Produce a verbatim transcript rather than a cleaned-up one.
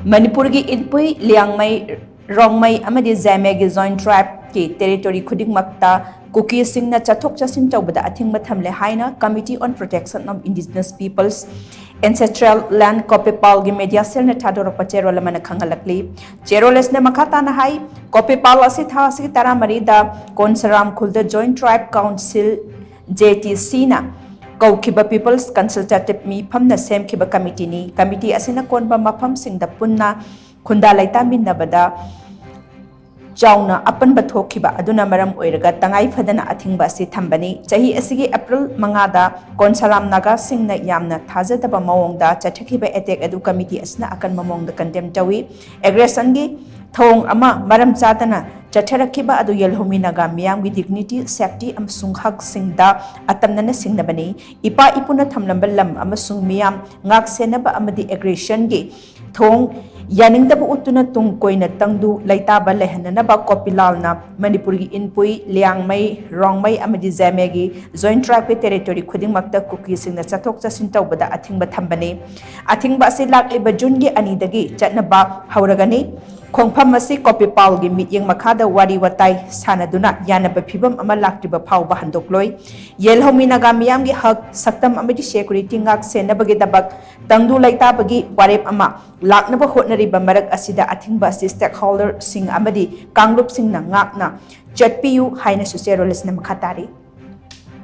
ꯃꯅꯤꯄꯨꯔꯒꯤ ꯏꯟꯄꯨꯏ, ꯂꯤꯌꯥꯡꯃꯩ, ꯔꯣꯡꯃꯩ ꯑꯃꯗꯤ ꯖꯦꯃꯦꯒꯤ join ꯇ꯭ꯔꯥꯏꯕꯀꯤ territory ꯈꯨꯗꯤꯡꯃꯛꯇ ꯀꯨꯀꯤꯁꯤꯡꯅ ꯆꯠꯊꯣꯛ ꯆꯠꯁꯤꯟ ꯇꯧꯕꯗ ꯑꯊꯤꯡꯕ ꯊꯝꯂꯦ ꯍꯥꯏꯅ Committee on Protection of Indigenous Peoples Ancestral Land, ꯀꯣꯄꯤꯄꯥꯜꯒꯤ ꯃꯦꯗꯤꯌꯥ ꯁꯦꯜꯅ ꯊꯥꯗꯣꯔꯛꯄ ꯆꯦꯔꯣꯜ ꯑꯃꯅ ꯈꯪꯍꯜꯂꯛꯂꯤ꯫ ꯆꯦꯔꯣꯜ ꯑꯁꯤꯅ ꯃꯈꯥ ꯇꯥꯅ ꯍꯥꯏ, ꯀꯣꯄꯤꯄꯥꯜ ꯑꯁꯤ ꯊꯥ ꯑꯁꯤꯒꯤ ꯇꯔꯥꯃꯔꯤꯗ ꯀꯣꯟꯁꯔꯥꯝ ꯈꯨꯜꯗ ꯖꯣꯏꯟ ꯇ꯭ꯔꯥꯏꯕ ꯀꯥꯎꯟꯁꯤꯜ, ꯖꯦ ꯇꯤ ꯁꯤꯅ ꯀꯧꯈꯤꯕ ꯄꯤꯄꯜꯁ ꯀꯟꯁꯜꯇꯦꯇꯤꯚ ꯃꯤꯐꯝꯅ ꯁꯦꯝꯈꯤꯕ ꯀꯃꯤꯇꯤꯅꯤ꯫ ꯀꯃꯤꯇꯤ ꯑꯁꯤꯅ ꯀꯣꯟꯕ ꯃꯐꯝꯁꯤꯡꯗ ꯄꯨꯟꯅ ꯈꯨꯟꯗꯥ ꯂꯩꯇꯥꯃꯤꯟꯅꯕꯗ ꯆꯥꯎꯅ ꯑꯄꯟꯕ ꯊꯣꯛꯈꯤꯕ ꯑꯗꯨꯅ ꯃꯔꯝ ꯑꯣꯏꯔꯒ ꯇꯉꯥꯏ ꯐꯗꯅ ꯑꯊꯤꯡꯕ ꯑꯁꯤ ꯊꯝꯕꯅꯤ꯫ ꯆꯍꯤ ꯑꯁꯤꯒꯤ ꯑꯦꯄ꯭ꯔꯤꯜ ꯃꯉꯥꯗ ꯀꯣꯟꯁꯥꯂꯥꯝ ꯅꯥꯒꯥꯁꯤꯡꯅ ꯌꯥꯝꯅ ꯊꯥꯖꯗꯕ ꯃꯑꯣꯡꯗ ꯆꯠꯊꯈꯤꯕ ꯑꯦꯇꯦꯛ ꯑꯗꯨ ꯀꯃꯤꯇꯤ ꯑꯁꯤꯅ ꯑꯀꯟꯕ ꯃꯑꯣꯡꯗ ꯀꯟꯗꯦꯝ ꯇꯧꯏ꯫ ꯑꯦꯒ꯭ꯔꯦꯁꯟꯒꯤ ꯊꯧꯑꯣꯡ ꯑꯃ ꯃꯔꯝ ꯆꯥꯗꯅ ꯆꯠꯊꯔꯛꯈꯤꯕ ꯑꯗꯨ ꯌꯦꯜꯍꯧꯃꯤ ꯅꯥꯒꯥ ꯃꯤꯌꯥꯝꯒꯤ ꯗꯤꯒꯅꯤꯇꯤ, ꯁꯦꯐꯇꯤ ꯑꯃꯁꯨꯡ ꯍꯛꯁꯤꯡꯗ ꯑꯇꯝꯅꯅ ꯁꯤꯡꯅꯕꯅꯤ꯫ ꯏꯄꯥ ꯏꯄꯨꯅ ꯊꯝꯂꯝꯕ ꯂꯝ ꯑꯃꯁꯨꯡ ꯃꯤꯌꯥꯝ ꯉꯥꯛ ꯁꯦꯟꯅꯕ ꯑꯃꯗꯤ ꯑꯦꯒ꯭ꯔꯦꯁꯟꯒꯤ ꯊꯧꯑꯣꯡ ꯌꯥꯅꯤꯡꯗꯕ ꯎꯠꯇꯨꯅ ꯇꯨꯡ ꯀꯣꯏꯅ ꯇꯪꯗꯨ ꯂꯩꯇꯥꯕ ꯂꯩꯍꯟꯅꯅꯕ ꯀꯣꯄꯤꯂꯥꯜꯅ ꯃꯅꯤꯄꯨꯔꯒꯤ ꯏꯟꯄꯨꯏ, ꯂꯤꯌꯥꯡꯃꯩ, ꯔꯣꯡꯃꯩ ꯑꯃꯗꯤ ꯖꯦꯃꯦꯒꯤ ꯖꯣꯏꯟ ꯇ꯭ꯔꯥꯏꯕꯀꯤ ꯇꯦꯔꯤꯇꯣꯔꯤ ꯈꯨꯗꯤꯡꯃꯛꯇ ꯀꯨꯀꯤꯁꯤꯡꯅ ꯆꯠꯊꯣꯛ ꯆꯠꯁꯤꯟ ꯇꯧꯕꯗ ꯑꯊꯤꯡꯕ ꯊꯝꯕꯅꯤ꯫ ꯑꯊꯤꯡꯕ ꯑꯁꯤ ꯂꯥꯛꯂꯤꯕ ꯖꯨꯟꯒꯤ ꯑꯅꯤꯗꯒꯤ ꯆꯠꯅꯕ ꯍꯧꯔꯒꯅꯤ꯫ ꯈꯣꯡꯐꯝ ꯑꯁꯤ ꯀꯣꯄꯤꯄꯥꯜꯒꯤ ꯃꯤꯠꯌꯦꯡ ꯃꯈꯥꯗ ꯋꯥꯔꯤ ꯋꯥꯇꯥꯏ ꯁꯥꯟꯅꯗꯨꯅ ꯌꯥꯅꯕ ꯐꯤꯚꯝ ꯑꯃ ꯂꯥꯛꯇ꯭ꯔꯤꯕ ꯐꯥꯎꯕ ꯍꯟꯗꯣꯛꯂꯣꯏ꯫ ꯌꯦꯜꯍꯧꯃꯤ ꯅꯥꯒꯥ ꯃꯤꯌꯥꯝꯒꯤ ꯍꯛ, ꯁꯛꯇꯝ ꯑꯃꯗꯤ ꯁꯦꯀ꯭ꯌꯨꯔꯤꯇꯤ ꯉꯥꯛ ꯁꯦꯟꯅꯕꯒꯤꯗꯃꯛ ꯇꯪꯗꯨ ꯂꯩꯇꯥꯕꯒꯤ ꯋꯥꯔꯦꯞ ꯑꯃ ꯂꯥꯛꯅꯕ ꯍꯣꯠꯅꯔꯤꯕ ꯃꯔꯛ ꯑꯁꯤꯗ ꯑꯊꯤꯡꯕ ꯑꯁꯤ ꯁ꯭ꯇꯦꯛꯍꯣꯜꯗꯔꯁꯤꯡ ꯑꯃꯗꯤ ꯀꯥꯡꯂꯨꯞꯁꯤꯡꯅ ꯉꯥꯛꯅ ꯆꯠꯄꯤꯌꯨ ꯍꯥꯏꯅꯁꯨ ꯆꯦꯔꯣꯜ ꯑꯁꯤꯅ ꯃꯈꯥ ꯇꯥꯔꯤ꯫